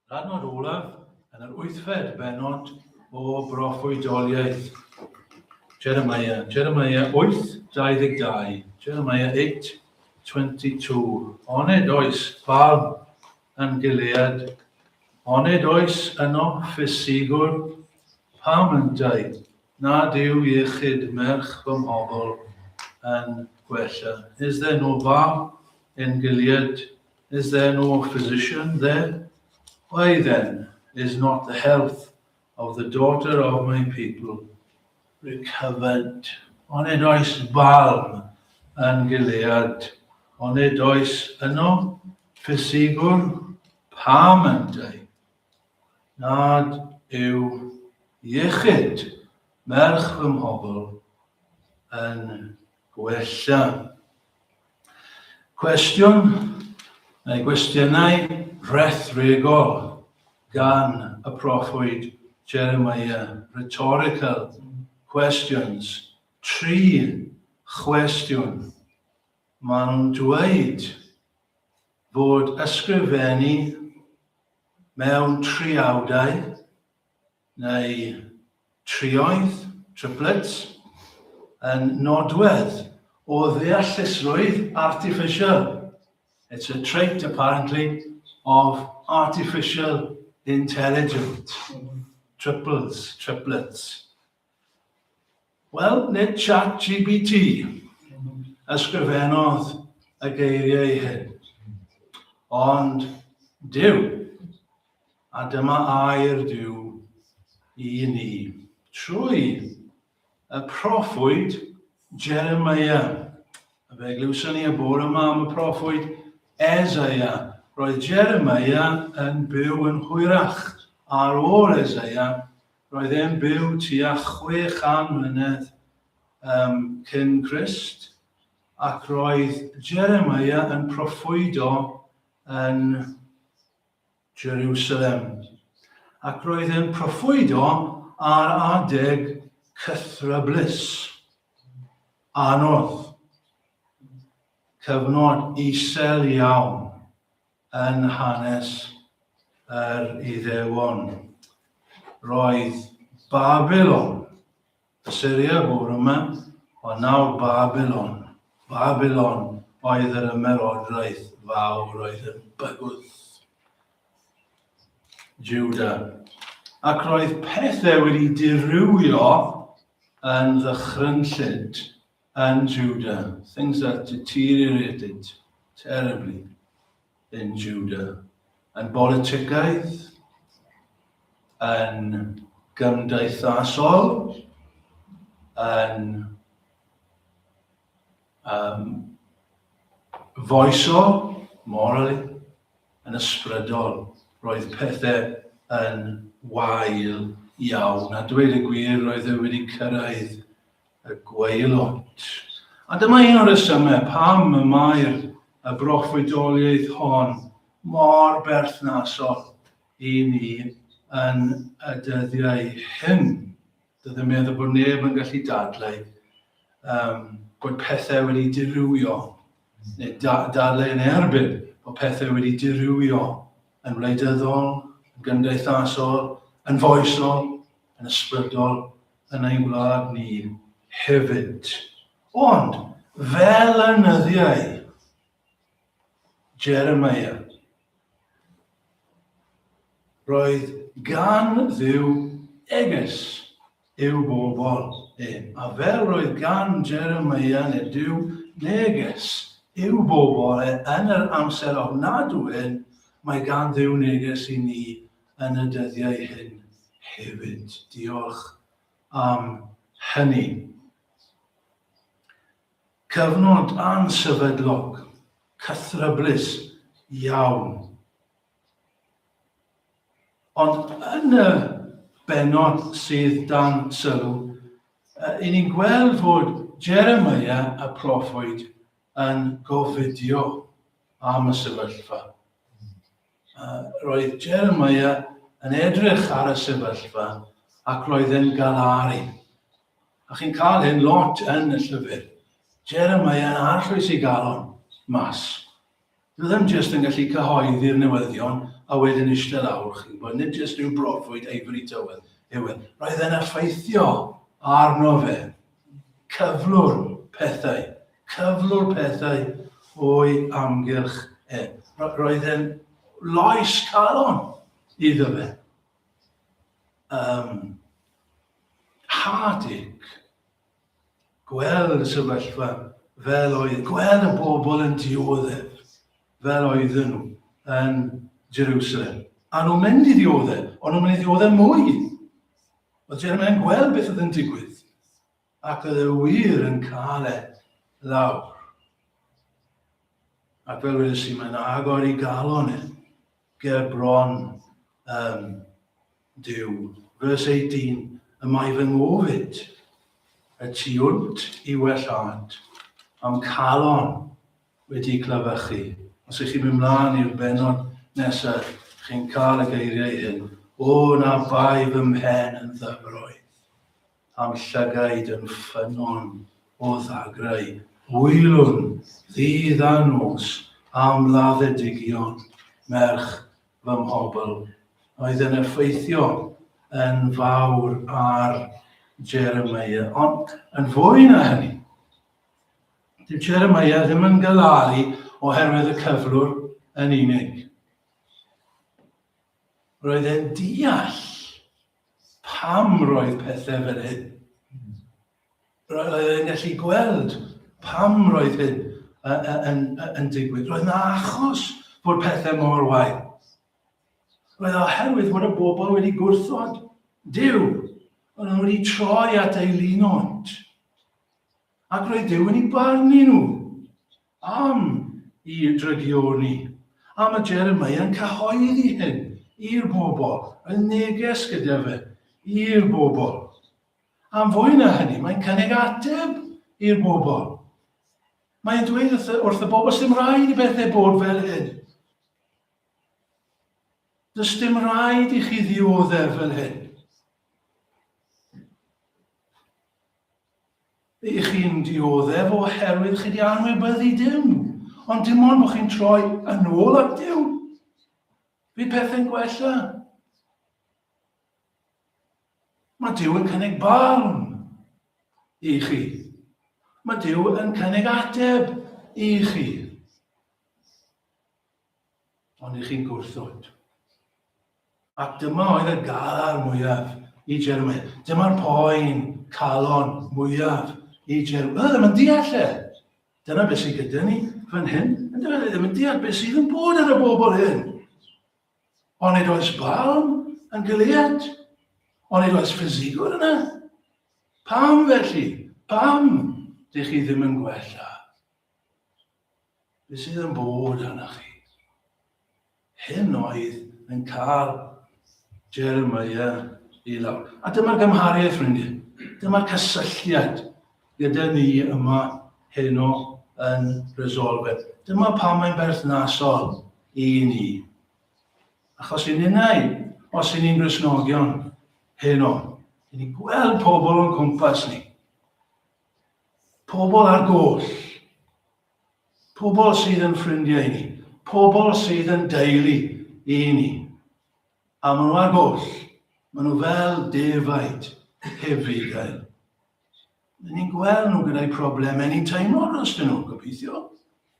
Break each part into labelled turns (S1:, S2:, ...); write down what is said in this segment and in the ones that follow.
S1: Yr adnod olaf yn yr wythfed bennod o broffwydoliaeth Jeremiah. Jeremiah 8, 22. Jeremiah 8, 22. Onid oes balm yn Gilead? Onid oes yno ffisigwr? Pam yntau nad yw iechyd merch fy mhobl yn gwella? Is there no balm in Gilead? Is there no physician there? Why then is not the health of the daughter of my people recovered? Onid oes balm yn Gilead? Onid oes yno ffisigwr? Pam yntau nad yw iechyd merch fy mhobl yn gwella? Cwestiwn neu gwestiynau rhethregol gan y proffwyd Jeremiah, rhetorical questions, tri chwestiwn. Maen nhw'n dweud fod ysgrifennu mewn triawdau neu trioedd, triplets, yn nodwedd o ddeallusrwydd artiffisial. It's a trait, apparently, of artificial intelligence. Triples, triplets. Wel, nid Chat GPT ysgrifennodd y geiriau hyn, ond Duw. A dyma air Duw i ni, trwy y proffwyd Jeremiah. A fe glywson ni y bore yma am y proffwyd Esaia. Roedd Jeremiah yn byw yn hwyrach ar ôl Esaia. Roedd e'n byw tua 600 mlynedd um, cyn Crist, ac roedd Jeremiah yn proffwydo yn Jerusalem, ac roedd e'n proffwydo ar adeg cythryblus, anodd, cyfnod isel iawn yn hanes yr Iddewon. Roedd Babilon, Asyria bore yma, ond nawr Babilon. Babilon oedd yr ymerodraeth fawr oedd yn bygwth Juda. Ac roedd pethau wedi dirywio yn ddychrynllyd yn Juda. Things that deteriorated terribly in Judah. Yn boliticaidd, yn gymdeithasol, yn um, foesol, morally, yn ysbrydol. Roedd pethau yn wael iawn, a dweud y gwir, roedd e wedi cyrraedd y gwaelod. A dyma un o'r rhesymau pam y mae'r y broffwydoliaeth hon mor berthnasol i ni yn y dyddiau hyn. Doedd yn meddwl bod neb yn gallu dadlau um, bod pethau wedi dirywio, neu da, dadlau yn erbyn bod pethau wedi dirywio yn wleidyddol, yn gymdeithasol, yn foesol, yn ysbrydol, yn ein gwlad ni hefyd. Ond, fel yn nyddiau Jeremiah, roedd gan Dduw neges i'w bobl e. A fel roedd gan Jeremiah neu Duw neges i'w bobl e yn yr amser ofnadwy hyn, mae gan Dduw neges i ni yn y dyddiau hyn hefyd. Diolch am hynny. Cyfnod ansefydlog, cythryblus iawn. Ond yn y bennod sydd dan sylw, i ni'n gweld fod Jeremiah y proffwyd yn gofidio am y sefyllfa. Roedd Jeremiah yn edrych ar y sefyllfa ac roedd e'n galaru. A chi'n cael hyn lot yn y llyfr. Jeremiah yn arllwys ei galon mas. Dyw e ddim jyst yn gallu cyhoeddi'r newyddion a wedyn eistedd lawr, chi'n gwybod, nid jyst rhyw broffwyd ivory tower yw e. Roedd e'n effeithio arno fe. Cyflwr pethau, cyflwr pethau o'i amgylch e. Roedd e'n loes calon iddo fe. Um, heartache. Gweld y sefyllfa fel oedd, gweld y bobl yn dioddef fel oedden nhw yn Jerusalem. A nhw'n mynd i ddioddef, ond nhw'n mynd i ddioddef mwy. Oedd Jeremiah yn gweld beth oedd yn digwydd, ac oedd e wir yn cael e lawr. Ac fel wedes i, mae'n agor i galon e ger bron um, Duw. Verse 18, Y mae fy ngofid y tu hwnt i wellhad, a'm calon wedi clafychu. Os ych chi'n mynd mlaen i'r bennod nesaf, chi'n cael y geiriau hyn. O, na bai fy mhen yn ddyfroedd, a'm llygaid yn ffynnon o ddagrau. Wylwn ddydd a nos am laddedigion merch fy mhobl, oedd yn effeithio yn fawr ar Jeremiah. Ond yn fwy na hynny, dyw Jeremiah ddim yn galaru oherwydd y cyflwr yn unig. Roedd e'n deall pam roedd pethau fel hyn. Roedd e'n gallu gweld pam roedd hyn yn, yn, yn digwydd. Roedd yna achos bod pethau mor wael. Roedd oherwydd bod y bobl wedi gwrthod Duw. Roedd nhw wedi troi at ei linod. Ac roedd Duw yn ei barnu nhw am i drygioni. A mae Jeremiah yn cyhoeddi hyn i'r bobl, y neges gyda fe i'r bobl. Am fwy na hynny, mae'n cynnig ateb i'r bobl. Mae'n dweud wrth y, wrth y bobl, sy'n rhaid i bethau bod fel hyn. Does dim rhaid i chi ddioddef fel hyn. I chi'n dioddef oherwydd chi wedi anwybyddu Duw. Ond dim ond bod chi'n troi yn ôl at Duw. Fydd pethau'n gwella. Mae Duw yn cynnig barn i chi. Mae Duw yn cynnig ateb i chi. Ond i chi'n gwrthod. Ac dyma oedd y galar mwyaf i Jeremiah. Dyma'r poen calon mwyaf i Jeremiah. Oedd ddim yn deall e. Dyna beth sydd gyda ni fan hyn. Dyna ddim yn deall beth sydd yn bod ar y bobl hyn. Onid oes balm yn Gilead? Onid oes ffisigwr yna? Pam felly? Pam dych chi ddim yn gwella? Beth sydd yn bod arnoch chi? Hyn oedd yn cael Jeremiah i lawr. A dyma'r gymhariaeth, ffrindiau. Dyma'r cysylltiad gyda ni yma heno yn Resolve. Dyma pam mae'n berthnasol i ni. Achos i ninnau, os i ni'n Gristnogion heno, i ni gweld pobl o'n cwmpas ni. Pobl ar goll. Pobl sydd yn ffrindiau i ni. Pobl sydd yn deulu i ni. A maen nhw ar goll. Maen nhw fel defaid heb fugail. Ry'n ni'n gweld nhw gyda'u problemau, ni'n teimlo dros nhw, gobeithio.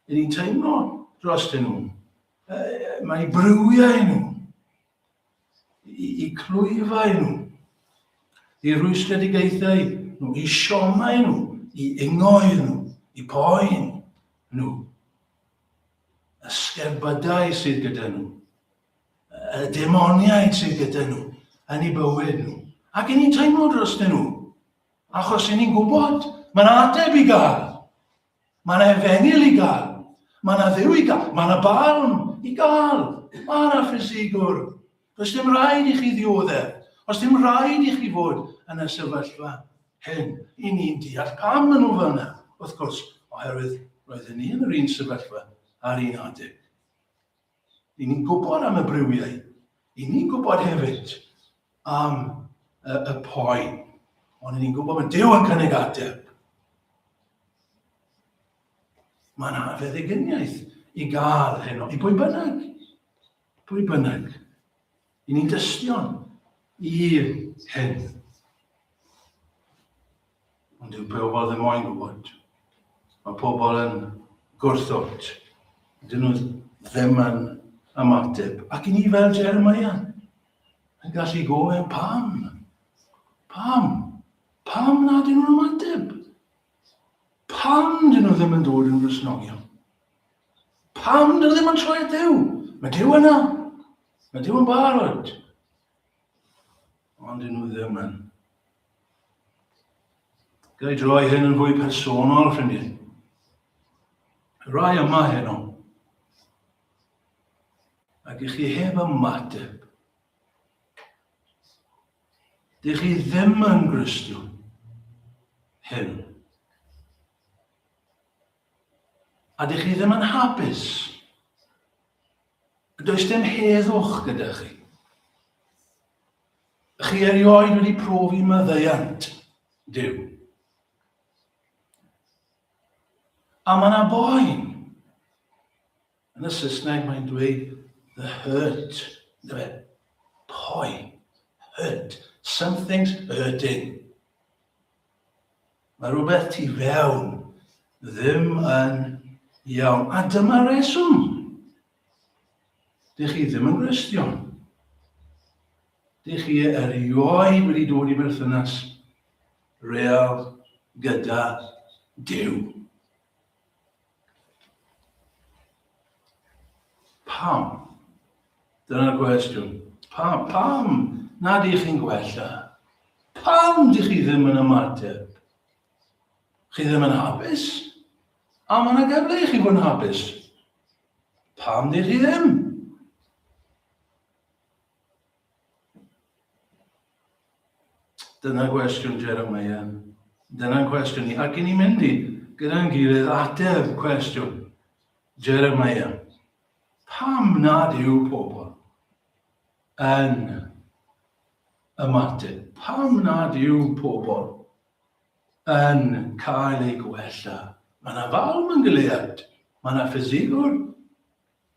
S1: Ry'n ni'n teimlo dros nhw. Mae briwiau nhw, i, i clwyfau nhw, i rwystredigaethau nhw, i siomau nhw, i ingoedd nhw, i poen nhw. Y sgerbydau sydd gyda nhw, y demoniaid sydd gyda nhw yn eu bywyd nhw. Ac i ni'n teimlo dros nhw. Achos i ni'n gwybod, mae'n ateb i gael. Mae'n efengyl i gael. Mae yna ddiw i gael. Mae yna balm i gael. Mae yna ffisigwr. Does dim rhaid i chi ddioddef. Os dim rhaid i chi fod yn y sefyllfa hyn. I ni'n deall pam maen nhw fel yna. Wrth gwrs, oherwydd roedden ni yn yr un sefyllfa ar un adeg. I ni'n gwybod am y briwiau. I ni'n gwybod hefyd am y, y poen. Ond i ni'n gwybod bod Duw yn cynnig ateb. Mae'n feddyginiaeth i gael heno, i bwy bynnag, pwy bynnag. I ni'n dystion i hyn. Ond dyw pobl ddim moyn gwybod. Mae pobl yn gwrthod. Dyn nhw ddim yn ymateb. Ac i ni fel Jeremiah, yn gallu gofyn pam? Pam? Pam nad ydyn nhw'n ymateb? Pam dyn nhw ddim yn dod yn Gristnogion? Pam dyn nhw ddim yn troi at Dduw? Mae Duw yna. Mae Duw yn barod. Ond dyn nhw ddim yn. Ga i droi hyn yn fwy personol, ffrindiau. Rai yma heno. Ac i chi heb ymateb. Dych chi ddim yn Gristion hyn. A dych chi ddim yn hapus. Does dim heddwch gyda chi. Chi erioed wedi profi maddeuant Duw. A mae yna boen. Yn y Saesneg mae'n dweud the hurt. Yndyfe? Poen. Hurt. Something's hurting. Mae rhywbeth tu fewn ddim yn iawn. A dyma reswm. Dych chi ddim yn Gristion. Dych chi erioed wedi dod i berthynas real gyda Duw. Pam? Dyna'r gwestiwn. Pam, pam nad ych chi'n gwella? Pam dych chi ddim yn ymateb? Chi ddim yn hapus? A mae yna gyfle i chi fod yn hapus. Pam dych chi ddim? Dyna gwestiwn Jeremiah. Dyna'n cwestiwn ni. Ac i ni'n mynd i, gyda'n gilydd, ateb cwestiwn Jeremiah. Pam nad yw pobl yn ymateb? Pam nad yw pobl yn cael eu gwella? Mae yna falm yn Gilead. Mae yna ffysigwr.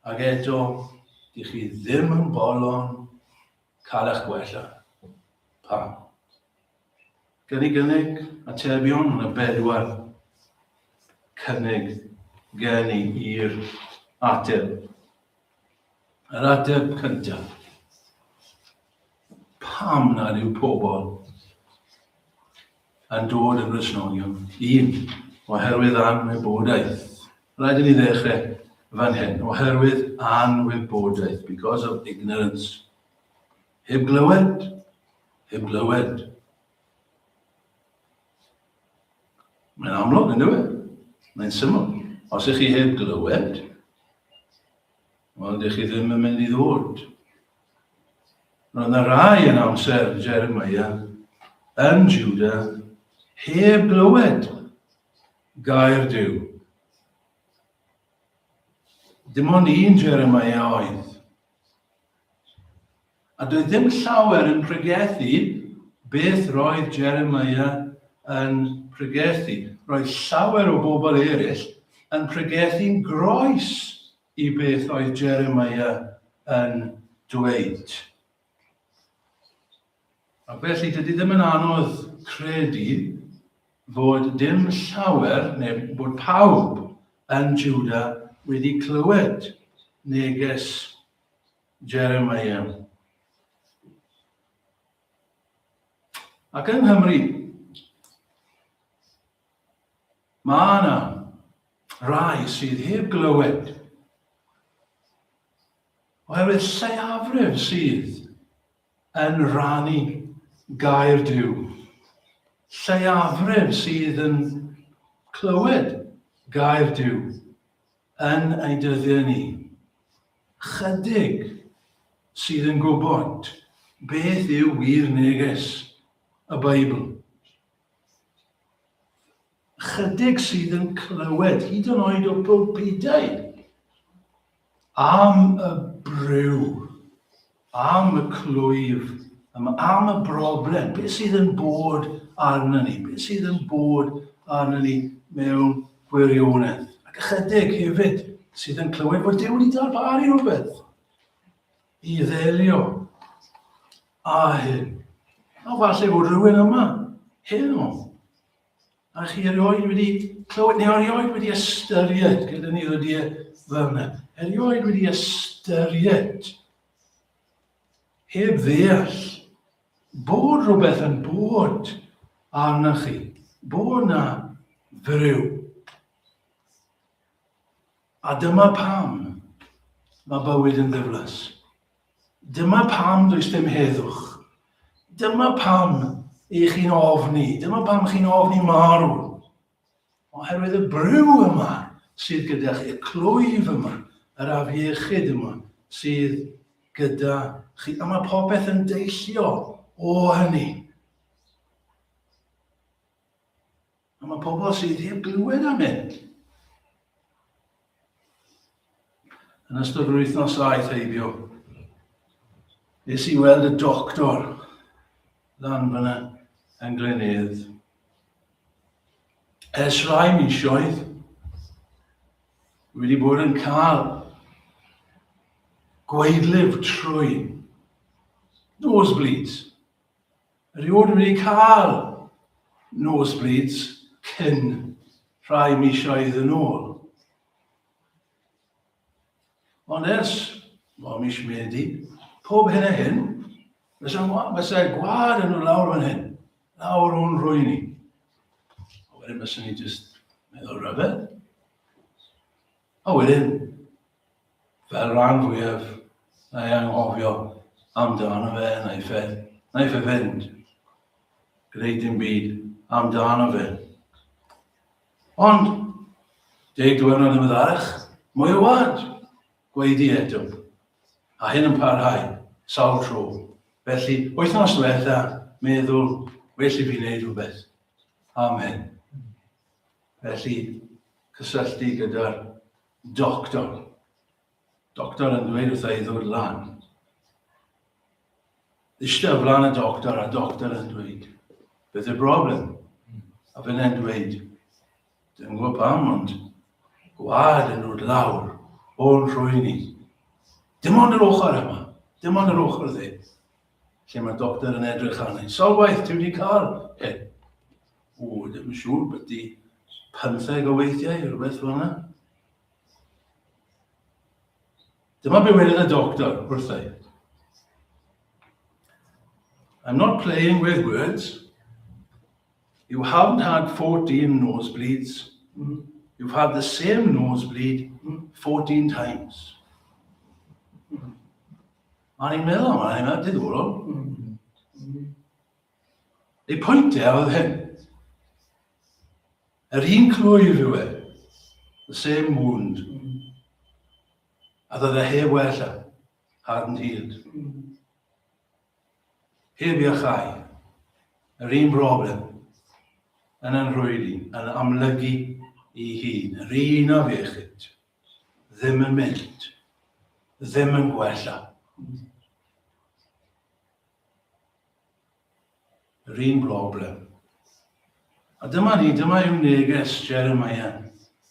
S1: Ac eto, dych chi ddim yn bolon cael eich gwella. Pam? Gen i gynnig atebion yn y bedwar cynnig gen i i'r ateb. Yr ateb cyntaf. Pam nad yw pobl yn dod yn Gristnogion? Un, oherwydd anwybodaeth. Rhaid i ni ddechrau fan hyn, oherwydd anwybodaeth, because of ignorance. Heb glywed, heb glywed. Mae'n amlwg, yn dweud? Mae'n syml. Os ych chi heb glywed, wel, dych chi ddim yn mynd i ddod. Roedd yna rai yn amser Jeremiah yn Juda heb glywed gair Duw. Dim ond un Jeremiah oedd. A doedd ddim llawer yn pregethu beth roedd Jeremiah yn pregethu. Roedd llawer o bobl eraill yn pregethu'n groes i beth oedd Jeremiah yn dweud. Ac felly dydy ddim yn anodd credu fod dim llawer, neu bod pawb yn Juda wedi clywed neges Jeremiah. Ac yng Nghymru, mae yna rai sydd heb glywed oherwydd lleiafrif sydd yn rhannu gair Duw. Lleiafrif sydd yn clywed gair Duw yn ein dyddiau ni. Chydig sydd yn gwybod beth yw wir neges y Beibl. Chydig sydd yn clywed, hyd yn oed o bulpudau, am y briw, am y clwyf, am, am y broblem, beth sydd yn bod arno ni, beth sydd yn bod arno ni mewn gwirionedd. Ac ychydig hefyd. sydd yn clywed bod Duw wedi darparu rhywbeth i ddelio â hyn. A falle bod rhywun yma heno a chi erioed wedi clywed neu erioed wedi ystyried, gyda ni ddod i fel yna, erioed wedi ystyried heb ddeall bod rhywbeth yn bod arnoch chi, bod na friw. A dyma pam mae bywyd yn ddiflas. Dyma pam does dim heddwch. Dyma pam i chi'n ofni. Dyma pam chi'n ofni marw. Oherwydd y briw yma sydd gyda chi, y clwyf yma, yr afiechyd yma sydd gyda chi. A mae popeth yn deillio o hynny. A mae pobl sydd heb glywed am hyn. Yn ystod yr wythnos aeth heibio, nes i weld y doctor lan fyna yn Glynedd. Ers rhai misoedd, wedi bod yn cael gwaedlif trwy nosebleeds. Erioed wedi cael nosebleeds cyn rhai misoedd yn ôl. Ond ers, o mis Medi, pob hyn a hyn, fysa, fysa gwad yn nhw lawr fan hyn, lawr o'n rhwy'n ni. A wedyn fysa ni just meddwl rhyfedd. A wedyn, fel rhan fwyaf, na i anghofio amdano fe, na i fe, na i fe fynd. Gwneud dim byd amdano fe. Ond, deg diwrnod yn ddiweddarach, mwy o wad, gweiddi eto. A hyn yn parhau, sawl tro. Felly, wythnos diwetha, meddwl, well i fi wneud rhywbeth am hyn. Felly, cysylltu gyda'r doctor. Doctor yn dweud wrtha i ddod lan. Eistedd o flaen y doctor a doctor yn dweud, beth yw'r broblem? A fe yn dweud, dwi'n gwybod pam, ond gwad yn dod lawr o'n rhwy'n i. Dim ond yr ochr yma, dim ond yr ochr dde, lle mae'r doctor yn edrych arni. Sawl waith ti wedi cael hyn? O, ddim yn siŵr, beth 15 o weithiau, rhywbeth fel yna. Dyma be wedodd y doctor wrtha i. I'm not playing with words. You haven't had 14 nosebleeds. You've had the same nosebleed 14 times. A ni'n meddwl am hynna, diddorol. Ei pwynt e oedd hyn. Yr un clwyf yw e. The same wound. A ddodd e heb wella. Hadn't healed. Heb iachau. Yr un broblem. Yn yn rhwydi, yn amlygu i hun. Yr un afiechyd. Ddim yn mynd. Ddim yn gwella. Yr un broblem. A dyma ni, dyma yw neges Jeremiah.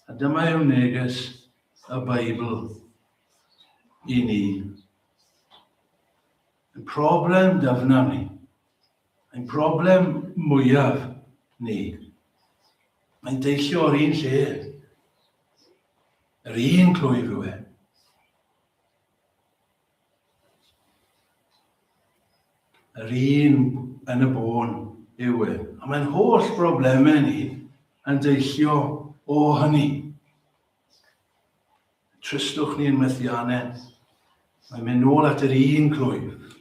S1: A dyma yw neges y Beibl i ni. Ein problem dyfnaf ni. Ein problem mwyaf ni. Mae'n deillio o'r un lle. Yr un clwyf yw e. Yr un yn y bôn yw e. A mae'n holl broblemau ni yn deillio o hynny. Tristwch ni yn methiannau. Mae'n mynd nôl at yr un clwyf.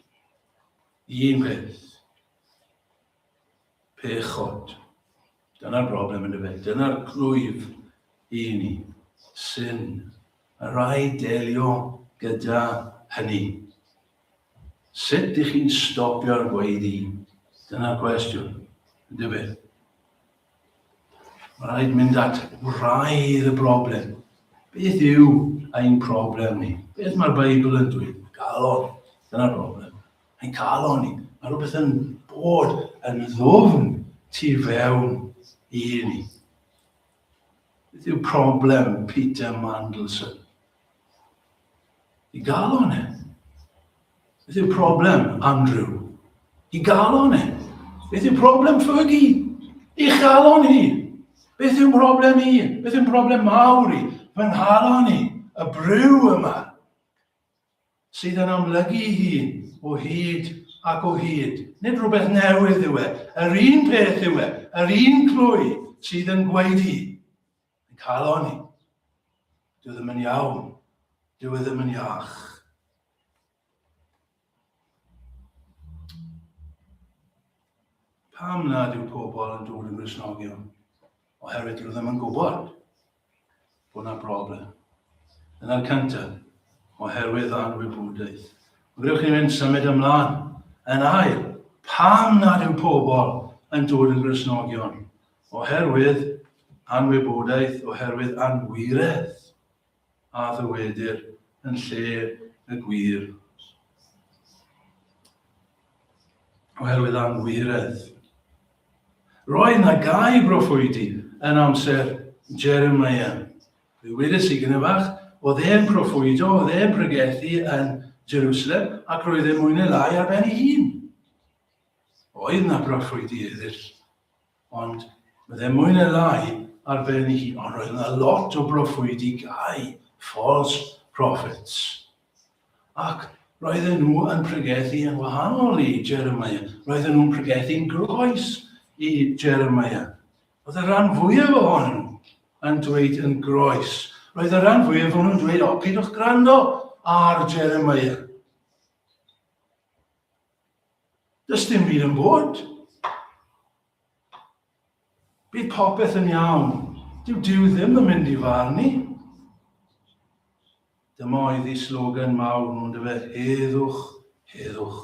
S1: Un peth. Pechod. Dyna'r broblem yn y fe. Dyna'r clwyf i ni. Sin. Mae rhaid delio gyda hynny. Sut ych chi'n stopio'r gweiddi? Dyna'r cwestiwn. Ynddo fe? Mae rhaid mynd at wraidd y broblem. Beth yw ein problem ni? Beth mae'r Beibl yn dweud? Galon. Dyna'r broblem. Ein calon ni. Mae rhywbeth yn bod yn ddwfn tu fewn i ni. Beth yw problem Peter Mandelson? I galon e. Beth yw problem, Andrew? I galon e. Beth yw problem Fergie? I chalon hi. Beth yw problem i? Beth yw'n problem mawr i? Fy nghalon i. Y briw yma. Sydd yn amlygu ei hun o hyd ac o hyd. Nid rhywbeth newydd yw e. Yr un peth yw e. Yr un clwy sydd yn gwaedu. Yn calon i. Dyw e ddim yn iawn. Dyw e ddim yn iach. Pam nad yw pobl yn dod yn Gristnogion? Oherwydd dyn nhw ddim yn gwybod bod yna broblem. Dyna'r cyntaf, oherwydd anwybodaeth. Ond gwnewch chi fynd symud ymlaen. Yn ail, pam nad yw pobl yn dod yn Gristnogion? Oherwydd anwybodaeth, oherwydd anwiredd a ddywedir yn lle y gwir. Oherwydd anwiredd. Roedd na gau broffwydi yn amser Jeremiah. Fe wedes i gyda fach, oedd e'n proffwydo, oedd e'n pregethu yn Jerusalem, ac roedd e mwy neu lai ar ben ei hun. Oedd na broffwydi eraill, ond roedd e mwy neu lai ar ben ei hun. Ond roedd yna lot o broffwydi gau, false prophets. Ac roedden nhw yn pregethu yn wahanol i Jeremiah. Roedden nhw'n pregethu'n groes i Jeremiah. Oedd y rhan fwyaf ohonyn nhw yn dweud yn groes. Roedd y rhan fwyaf ohonyn nhw'n dweud, o, pidwch gwrando ar Jeremiah. Does dim byd yn bod. Bydd popeth yn iawn. Dyw Duw ddim yn mynd i farnu. Dyma oedd ei slogan mawr nhw'n dyfe, heddwch, heddwch,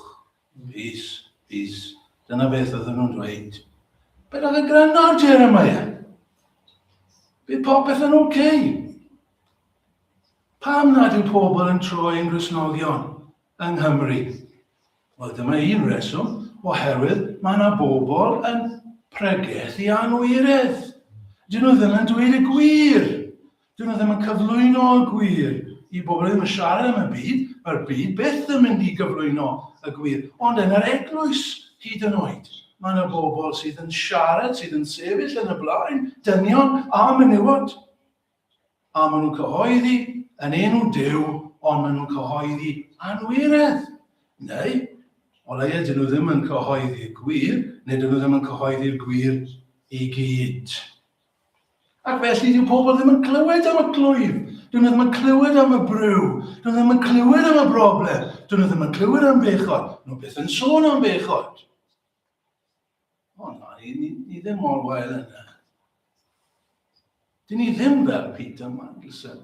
S1: peace, peace. Dyna beth oedden nhw'n dweud. Beth oedd yn gwrando ar Jeremiah? Bydd popeth yn oce. Okay. Pam nad yw pobl yn troi yn Gristnogion yng Nghymru? Wel, dyma un reswm, oherwydd mae yna bobl yn pregethu anwiredd. Dyn nhw ddim yn dweud y gwir. Dyn nhw ddim yn cyflwyno y gwir i bobl ddim yn siarad am y byd. Mae'r byd byth yn mynd i gyflwyno y gwir. Ond yn yr eglwys, hyd yn oed, mae yna bobl sydd yn siarad, sydd yn sefyll yn y blaen, dynion a menywod. A maen nhw'n cyhoeddi yn enw Duw, ond maen nhw'n cyhoeddi anwiredd. Neu, o leia dyn nhw ddim yn cyhoeddi'r gwir, neu dyn nhw ddim yn cyhoeddi'r gwir i gyd. Ac felly dyw pobl ddim yn clywed am y clwyf, dyn nhw ddim yn clywed am y bryw, dyn nhw ddim yn clywed am y broblem, dyn nhw ddim yn clywed am bechod, nhw byth yn sôn am bechod. O na, ni, ni, ni ddim mor wael yna. Dyn ni ddim fel Peter Mandelson.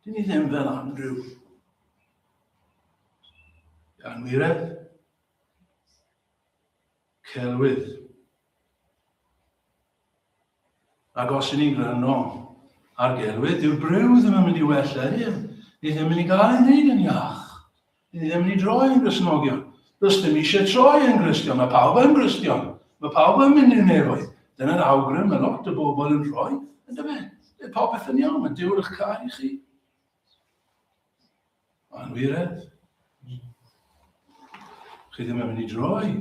S1: Dyn ni ddim fel Andrew. Anwiredd. Celwydd. Ac os y'n ni'n gwrando ar gelwydd, dyw'r briw ddim yn mynd i wella, ydy e? Ni ddim yn mynd i gael ei wneud yn iach. Ni ddim yn mynd i droi yn Gristnogion. Does dim eisiau troi yn Gristion. Mae pawb yn Gristion. Mae pawb yn mynd i'r nefoedd. Dyna'r awgrym mae lot o bobl yn rhoi. Yn dyfe? Bydd popeth yn iawn. Mae Duw yn eich caru chi. Anwiredd. Chi ddim yn mynd i droi.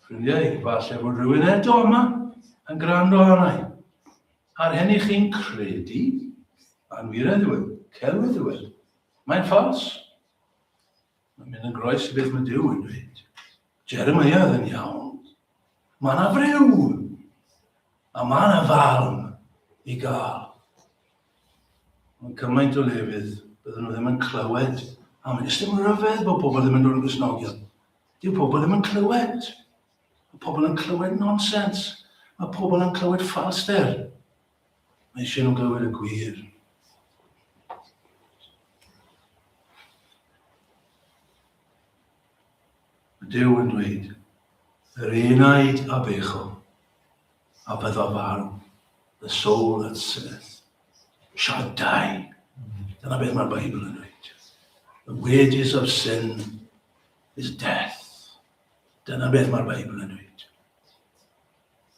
S1: Ffrindiau, falle bod rhywun eto yma yn gwrando arnau. Ar hynny chi'n credu, anwiredd yw e, celwydd yw e. Mae'n ffals. Mae'n mynd yn groes i beth mae Duw yn dweud. Jeremiah oedd yn iawn. Mae yna friw. A mae yna falm i gael. Ond cymaint o lefydd, bydden nhw ddim yn clywed am hyn. Dim rhyfedd bod pobl ddim yn dod yn Gristnogion. Dyw pobl ddim yn clywed. Mae pobl yn clywed nonsens. Mae pobl yn clywed ffalster. Mae eisiau nhw glywed y gwir. Mae Duw yn dweud, yr enaid a becho, a byddo farw, the soul that sinneth shall die. Dyna beth mae'r Beibl yn dweud. The wages of sin is death. Dyna beth mae'r Beibl yn dweud.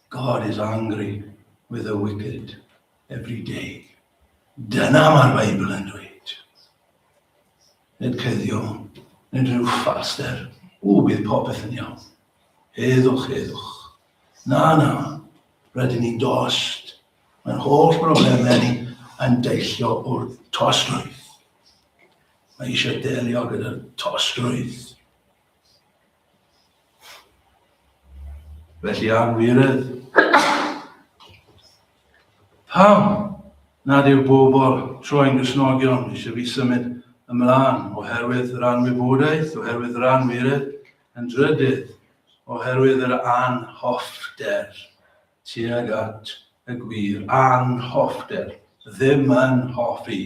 S1: God is angry with the wicked every day. Dyna mae'r Beibl yn dweud. Nid cuddio, nid rhyw ffalster. Ww, bydd popeth yn iawn. Heddwch, heddwch. Na, na, rydyn ni'n dost. Mae'r holl broblemau ni yn deillio o'r tostrwydd. Mae eisiau delio gyda'r tostrwydd. Felly anwiredd. Pam nad yw bobl troi'n Gristnogion eisiau fi symud ymlaen oherwydd yr anwybodaeth, oherwydd yr anwiredd, yn drydydd, oherwydd yr anhoffter tuag at y gwir. Anhoffter, ddim yn hoffi.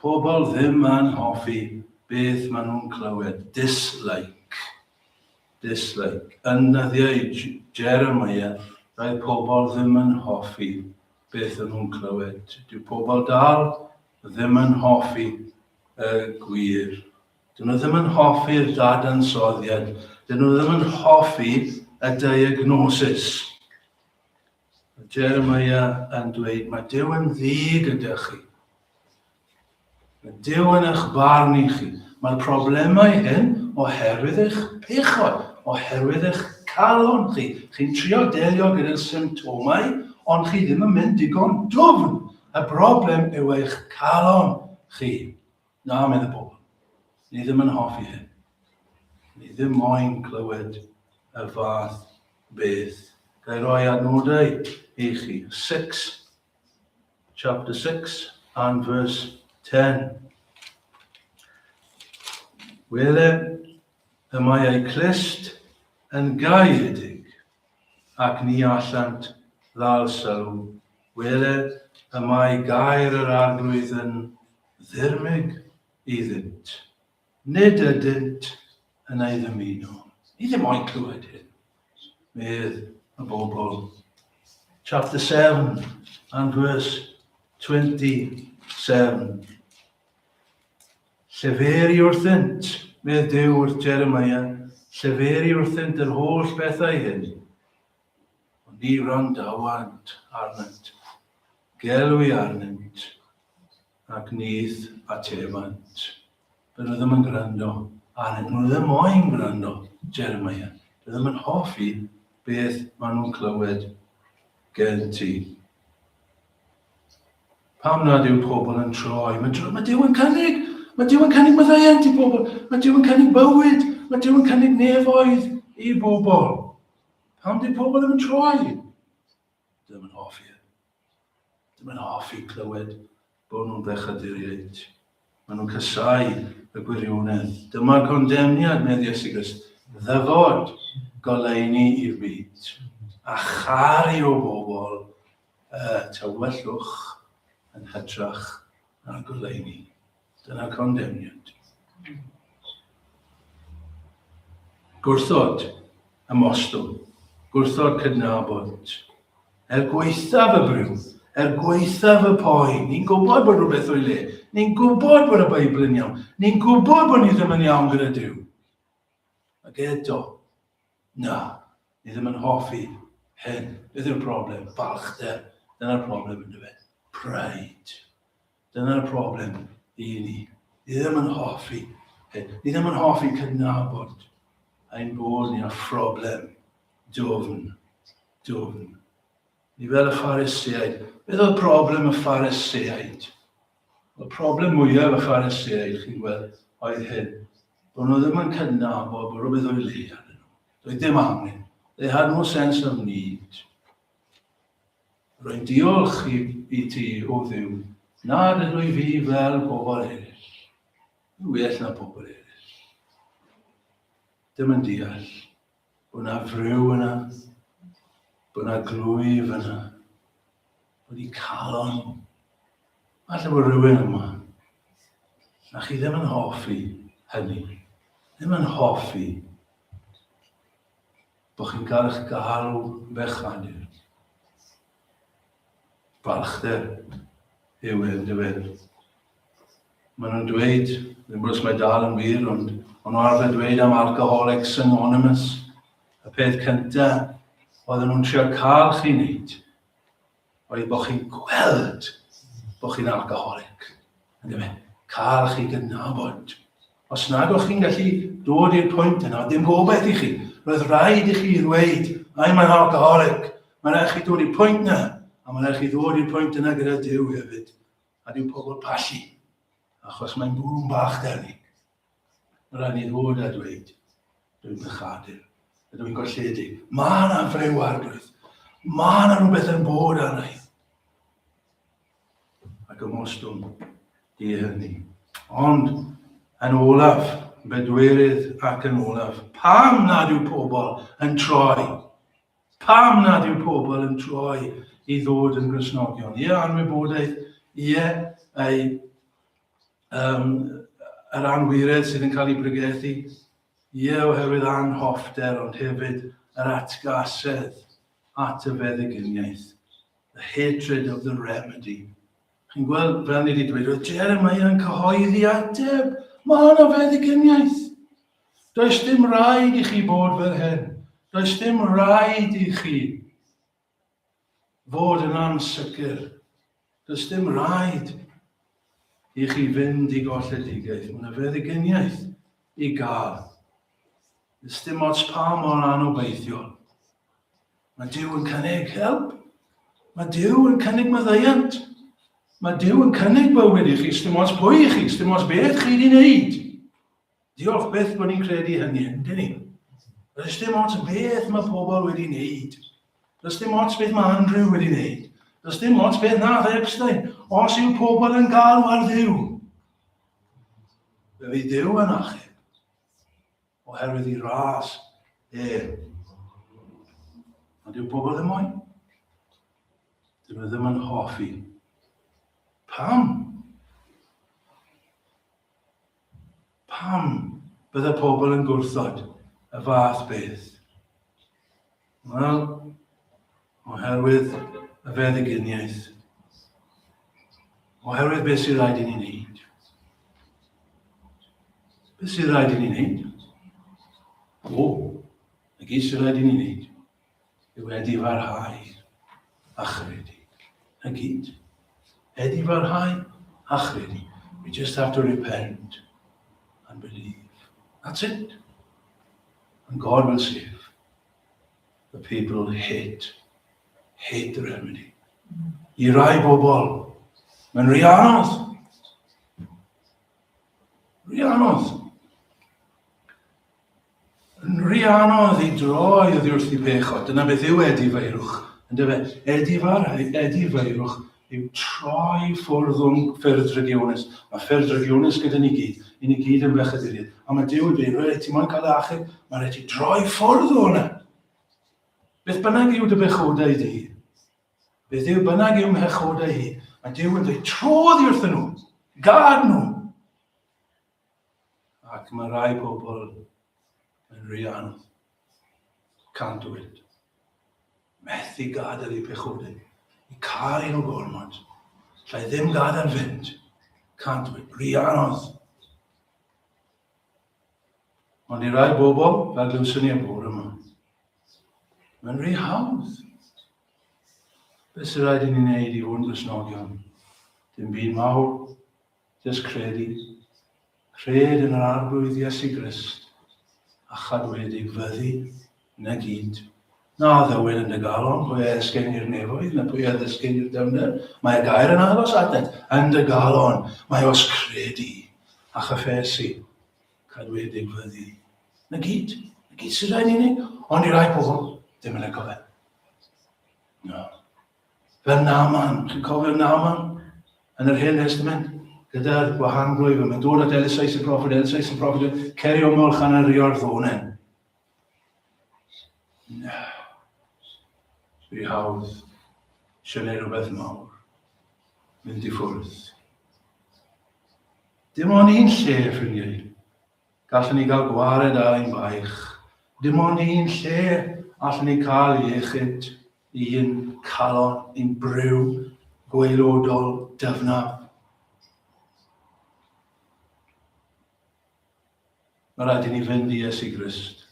S1: Pobl ddim yn hoffi beth maen nhw'n clywed. Dislike. Dislike. Yn nyddiau Jeremiah, roedd pobl ddim yn hoffi beth o'n nhw'n clywed. Dyw pobl dal ddim yn hoffi y gwir. Dyn nhw ddim yn hoffi'r dadansoddiad. Dyn nhw ddim yn hoffi y diagnosis. Mae Jeremiah yn dweud, mae Duw yn ddi gyda chi. Mae Duw yn eich barn i chi. Mae'r problemau hyn oherwydd eich pechod, oherwydd eich calon chi. Chi'n trio delio gyda'r symptomau, ond chi ddim yn mynd digon dwfn. Y broblem yw eich calon chi. Na, medd y bobl. Ni ddim yn hoffi hyn. Ni ddim moyn clywed y fath beth. Ga i roi adnodau i chi. 6, chapter 6 and verse 10. Wele, y mae eu clust yn gaeedig, ac ni allant ddal sylw. Wele, y mae gair yr arglwydd yn ddirmyg iddynt. Nid ydynt yn ei ddymuno. Ni ddim moyn clywed hyn, medd y bobl. Chapter 7 and verse 27. Lleferi wrthynt, medd Duw wrth Jeremiah, lleferi wrthynt yr holl bethau hyn. Ond ni wrandawant arnynt, gelwi arnynt, ac nid atebant. Bydden nhw ddim yn gwrando arnynt. Nhw ddim moyn gwrando, Jeremiah. Dwi ddim yn hoffi beth maen nhw'n clywed gen ti. Pam nad yw pobl yn troi? Mae, mae Duw yn cynnig. Mae Duw yn cynnig maddeuant i bobl. Mae Duw yn cynnig bywyd. Mae Duw yn cynnig nefoedd i bobl. Pam di pobl ddim yn troi? Ddim yn hoffi e. Ddim yn hoffi clywed bod nhw'n bechaduriaid. Maen nhw'n casau y gwirionedd. Dyma'r condemniad, medd Iesu Grist, ddyfod goleuni i'r byd a charu o bobl y tywyllwch yn hytrach na goleuni. Dyna condemniad. Gwrthod ymostwng, gwrthod cydnabod. Er gwaethaf y briw, er gwaethaf y poen, ni'n gwybod bod rhywbeth o'i le, ni'n gwybod bod y Beibl yn iawn, ni'n gwybod bod ni ddim yn iawn gyda Duw. Ac eto, na, ni ddim yn hoffi hyn. Beth yw'r broblem? Balchder. Dyna'r broblem yn dweud. Pride. Dyna'r broblem i ni. Ni ddim yn hoffi hyn. Ni ddim yn hoffi cydnabod ein bod ni â phroblem dwfn, dwfn. Ni fel y Phariseaid. Beth oedd problem y Phariseaid? Y problem mwyaf y Phariseaid, chi'n gweld, oedd hyn. Bod nhw ddim yn cydnabod bod rhywbeth o'i le arnyn nhw. Doedd dim angen. They had no sense of need. Rwy'n diolch i, i ti, o Dduw, nad ydw i fi fel pobl eraill. Yn well na pobl eraill. Dim yn deall bod na friw yna, bod na glwyf yna, bod i calon. Falle bod rhywun yma, na chi ddim yn hoffi hynny, ddim yn hoffi bod chi'n cael eich galw bechadur. Balchder yw e, yndyfe? Maen nhw'n dweud, ddim bod os mae dal yn wir, ond o'n nhw arfer dweud am Alcoholics Anonymous, y peth cyntaf oedden nhw'n trio cael chi wneud, oedd bod chi'n gweld bod chi'n alcoholic. Yndyfe? Cael chi gydnabod. Os nad o'ch chi'n gallu dod i'r pwynt yna, dim gobaith i chi. Roedd rhaid i chi ddweud, I'm an alcoholic. Mae'n rhaid chi dod i'r pwynt yna, a mae'n rhaid chi ddod i'r pwynt yna gyda Duw hefyd. A dyw pobl pallu, achos mae'n bwrw'n bach da ni. Mae'n rhaid ni ddod a dweud, dwi'n bechadur, ydw i'n golledig. Mae yna frew arglwydd. Mae yna rhywbeth yn bod arna i. Ac ymostwng i hynny. Ond, yn olaf, bedwerydd ac yn olaf, pam nad yw pobl yn troi? Pam nad yw pobl yn troi i ddod yn Gristnogion? Ie, anwybodaeth, ie, ei, um, yr anwiredd sydd yn cael ei bregethu, ie, oherwydd anhoffter, ond hefyd yr atgasedd at y feddyginiaeth. The hatred of the remedy. Chi'n gweld, fel ni wedi dweud, roedd Jeremiah yn cyhoeddi ateb. Mae yna feddyginiaeth. Does dim rhaid i chi bod fel hyn. Does dim rhaid i chi fod yn ansicr. Does dim rhaid i chi fynd i golledigaeth. Mae yna feddyginiaeth i gael. Does dim ots pa mor anobeithiol. Mae Duw yn cynnig help. Mae Duw yn cynnig maddeuant. Mae Duw yn cynnig bywyd i chi, sdim ots pwy i chi, sdim ots beth chi wedi wneud. Diolch byth bod ni'n credu hynny, yndyn ni? Does dim ots beth mae pobl wedi wneud. Does dim ots beth mae Andrew wedi wneud. Does dim ots beth nath Epstein. Os yw pobl yn galw ar Dduw, fe fydd Duw yn achub. Oherwydd i ras e. Ond dyw pobl ddim moyn. Dyn nhw ddim yn hoffi. Pam? Pam bydde pobl yn gwrthod y fath beth? Wel, oherwydd y feddyginiaeth. Oherwydd beth sydd rhaid i ni wneud. Beth sydd rhaid i ni wneud? O, y gyd sydd rhaid i ni wneud yw edifarhau a chredu. Y gyd. Edifarhau a chredu. We just have to repent and believe. That's it. And God will save. The people hate, hate the remedy. I rai bobl, mae'n rhy anodd. Rhy anodd. Yn rhy anodd i droi oddi wrth i bechod. Dyna beth yw edifeirwch. Yndyfe? Edifar, edifeirwch yw troi ffwrdd o'n ffyrdd drygionus. Mae ffyrdd drygionus gyda ni gyd. I ni gyd yn bechaduriaid. A mae Duw yn dweud, reit, ti moyn cael achub, mae rhaid ti droi ffwrdd o hwnna. Beth bynnag yw dy bechodau di, beth yw bynnag yw mhechodau hi, mae Duw yn dweud, tro oddi wrthyn nhw, gad nhw. Ac mae rai pobl yn rhy anodd. Can't do it. Methu gadael eu pechodau. I caru nhw gormod. Llai ddim gadael fynd. Can't do it. Rhy anodd. Ond i rai bobl, fel glywson ni y bore yma, mae'n rhy hawdd. Beth sy'n rhaid i ni wneud i fod yn Gristnogion? Dim byd mawr, Jyst credu. Cred yn yr Arglwydd Iesu Grist, a chadwedig fyddi na gyd. Na ddywed yn dy galon pwy a esgyn i'r nefoedd, na pwy a ddisgyn i'r dyfnder. Mae'r gair yn agos atat, yn dy galon. Mae os credu a chyffesu, cadwedig fyddi. Na gyd. Na gyd sydd rhaid i ni. Ond i rai pobl, ddim yn licio fe. No. Fel Naaman, chi'n cofio Naaman yn yr Hen Testament? Gyda'r gwahanglwyf, mae'n dod at Elisais y proffwyd, Elisais y proffwyd, ceri o molch an yr Iorddonen. Na. Rhy hawdd, eisiau gwneud rhywbeth mawr. Mynd i ffwrdd. Dim ond un lle, ffrindiau. Gallwn ni gael gwared ar ein baich. Dim ond un lle allwn ni cael iechyd i'n calon, i'n briw gwaelodol dyfnaf. Mae rhaid i ni fynd i Iesu Grist.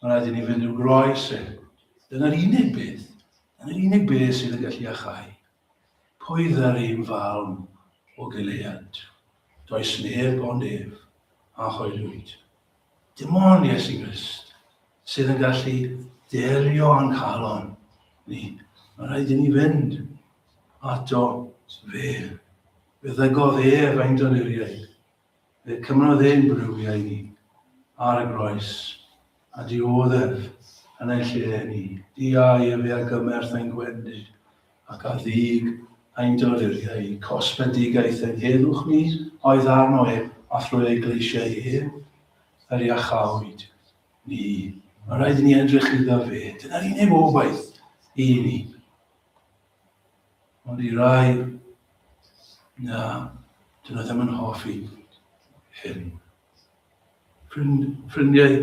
S1: Mae rhaid i ni fynd i'w groes e. Dyna'r unig beth. Dyna'r unig beth sydd yn gallu achau. Pwy ddaru i'w falm o Gilead? Does neb ond ef. a hoelwyd. Dim ond Iesu Grist sydd yn gallu delio â'n calon ni. Mae rhaid i ni fynd ato fe. Fe ddygodd ef ein doluriau. Fe cymrodd ein briwiau ni ar y groes a dioddef yn ein lle ni. Diau efe a gymerth ein gwendid ac a ddig ein doluriau. Cosbedigaeth ein heddwch ni oedd arno ef a thrwy ei gleisiau ef yr iachawyd ni. Mae rhaid i ni edrych iddo fe. Dyna'r unig obaith i ni. Ond i rai, na, dyn nhw ddim yn hoffi hyn. Ffrind, ffrindiau,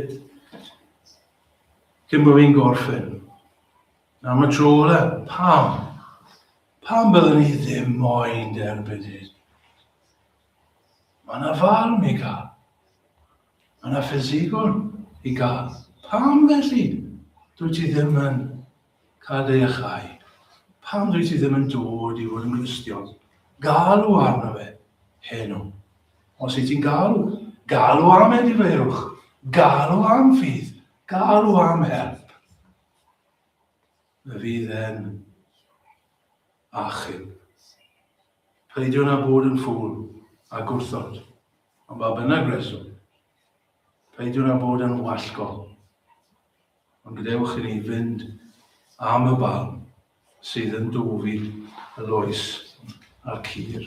S1: cyn bod fi'n gorffen, am y tro ola, pam? Pam byddwn ni ddim moyn derbyn hyn? Mae yna farm i gael. Mae yna ffisegol i gael. Pam felly dwi ti ddim yn Cael dy iachau. Pam dwyt ti ddim yn dod i fod yn Gristion? Galw arno fe heno. Os wyt ti'n galw, galw am edifeirwch, galw am ffydd, galw am help. Fe fydd e'n achub. Peidio na bod yn ffŵl a gwrthod, ond ba bynnag reswm. Peidio na bod yn wallgo. Ond gadewch i ni fynd am y balm sydd yn dofi y loes a'r cur.